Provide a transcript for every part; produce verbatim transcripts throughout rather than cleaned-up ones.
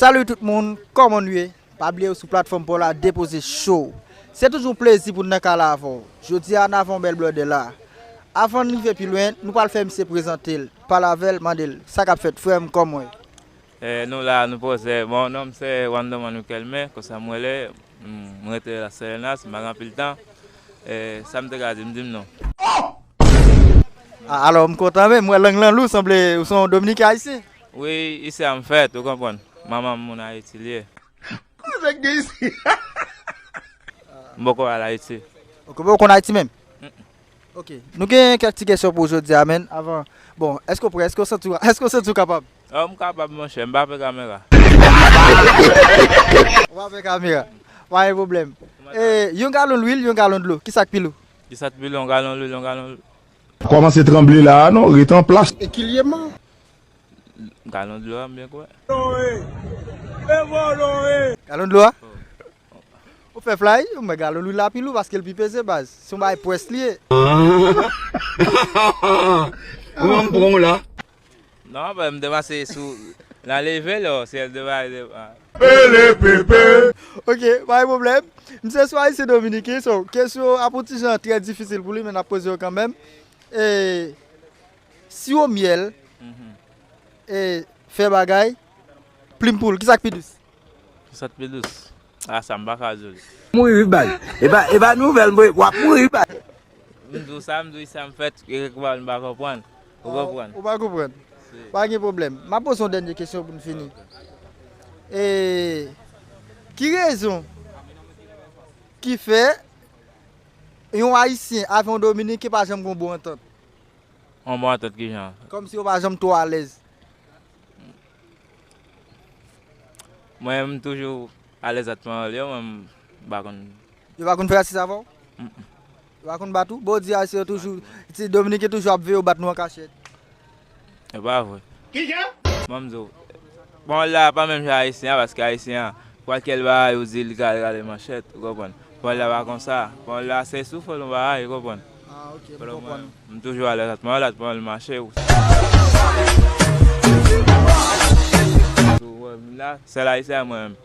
Salut tout moun, kòman nou ye? Pa bliye w sou platfòm pa w la depoze cho w. Se toujou yon plezi pou n nan kay la avè w. Jodi a n avè yon bèl blòdè la. Avan n rive pi lwen, nou pral fè misye prezante l. Pale avè l, mande l sa k ap fèt frè m, kòman w ye? Eh, nou la, nou poze. Bon, non m se Wandoman Riquelme, konsa m rele. M rete Las Serenas, m pa gen anpil tan. Eh, sa m te ka di, m di m non. Ah, alò m kontan menm, m wè lang lan lou, sanble ou se yon Dominiken Ayisyen. Wi, isi a m fèt, ou konprann. Manman m moun Ayiti li ye. Kote nèg gen isi? M poko al Ayiti. Ok, bon, ou konn Ayiti menm? Ok, nou gen kèk ti kesyon pou w jodi a, menn, avan. Bon, èske w prè? Èske w santi w, èske w santi w kapab? Oh, m kapab, monchè, m pa pè kamera. Ou pa pè kamera. Pa gen pwoblèm. Eh, yon galon lwil, yon galon dlo. Kisa k pi lou? Kisa k pi lou, yon galon lwil, yon galon dlo? Kòmanse tranble la a non, ret an plas. Ekilyèman. Galon dlo a, m byen kwè. Galon dlo a? Ou fè fly, ou mwen galon lwil la pi lou paske l pi peze baz. Se yon bagay pwès li ye. Ou an pran w la. Non, men m te panse sou nan leve lò, si el de bagay de. Pele pepe. Ok, pa gen pwoblèm. Misye se yon Ayisyen Dominiken, so kesyon ap yon ti jan trè difisil pou li, men n ap poze yo kanmenm. E, siwo myèl, e, fè bagay, plim poul, kisa k pi dous? Kisa k pi dous? Ah, sa m pa ka di w. Mouri wi baz. E pa, e pa nouvèl, mwen, w ap mouri wi baz. M di w sa, m di w sa m fèt, e kèk pwa m pa konprann. Ou konprann? Ou pa konprann? Pa gen pwoblèm. M ap poze yon dènye kesyon pou n fini. E, ki rezon ki fè yon Ayisyen avè yon Dominiken pa janm gen yon bon antant? Yon bon antant ki jan? Kòmsi yo pa janm twò alèz. Mwen, m toujou alèz ak pawòl yo, mwen, m pa konn. Yo pa konn fè rasis avè w? Yo pa konn bat ou? Bon, w di Ayisyen yo toujou, ti Dominiken toujou ap veye w bat nou an kachèt. E pa vre. Kijan? Bon, m di w, pawòl la pa menm jan Ayisyen an, paske Ayisyen an, kwalkyè bagay ou di, li ka rale manchèt, ou konprann. Pawòl la pa konsa. Pawòl la se soufle yon bagay, ou konprann. Ah, ok, m konprann. M toujou alèz ak pawòl la, pawòl mache. Ou wè m la, sèl Ayisyen an mwen menm.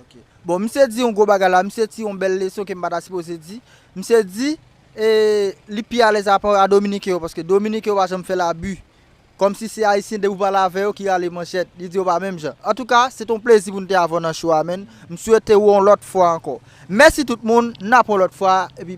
Ok. Bon, misye di yon gwo bagay la, misye tire yon bèl leson ke m pa ta sipoze di. Misye di, e, li pi alèz rapò a Dominiken yo, paske Dominiken yo pa janm fè labi. Kòmsi se Ayisyen, depi w pale avè yo, ki rale manchèt. Li di yo pa menm jan. Antouka, se te yon plezi pou n te avè w nan show a, menn. M swete w yon lòt fwa ankò. Mèsi tout moun, n ap yon lòt fwa, epi